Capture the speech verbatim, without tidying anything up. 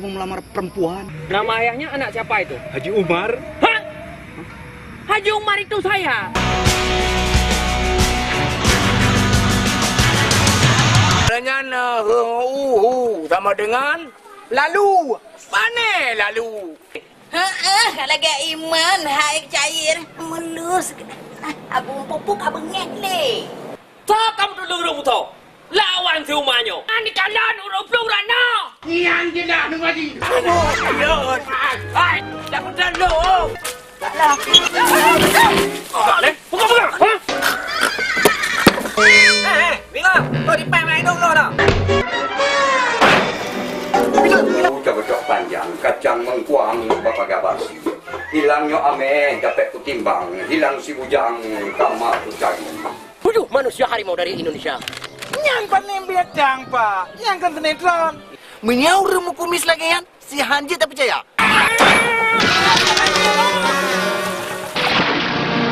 Melamar perempuan. Nama ayahnya anak siapa itu? Haji Umar. Hah? Haji Umar itu saya. Dengan, eh, hu, hu, sama dengan lalu. Pane lalu. Heeh, lagèe iman hai cair, mulus. Ah, abang pupuk abang ngeh lé. Toh kamu dulu ureueng buto. Lawan si Uma nyoe. Nyan dikalon ureueng plueng rot na. Nyan jeunah nu ngaji. Hai, hai, dah beutôi lu. Salah. Pegang, pegang. Hah? Eh, eh, bingung. Kau di pai main dong lo dah. Ucok-ucok panjang, kacang mengkuang, bapa gabasi. Hilang nyoe ameh, dapet kutimbang. Hilang si bujang, kama kucari. Pujuh manusia harimau dari Indonesia. Nyan pané binatang, Pak. Nyan kan sinetron. Meunyoe ureueng meukumis lagèe nyan, si hanjeuet tapeucaya.